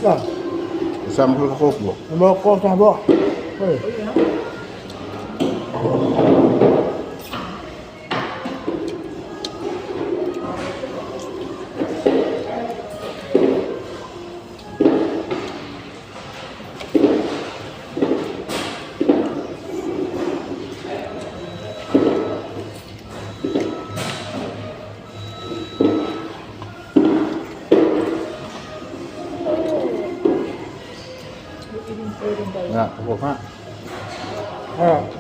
Ah, Kasama ko sa Coke mo. yung mga ko sa mo. Oh, yeah. You're eating fruit and vegetables. Nga, ako nga. Ah.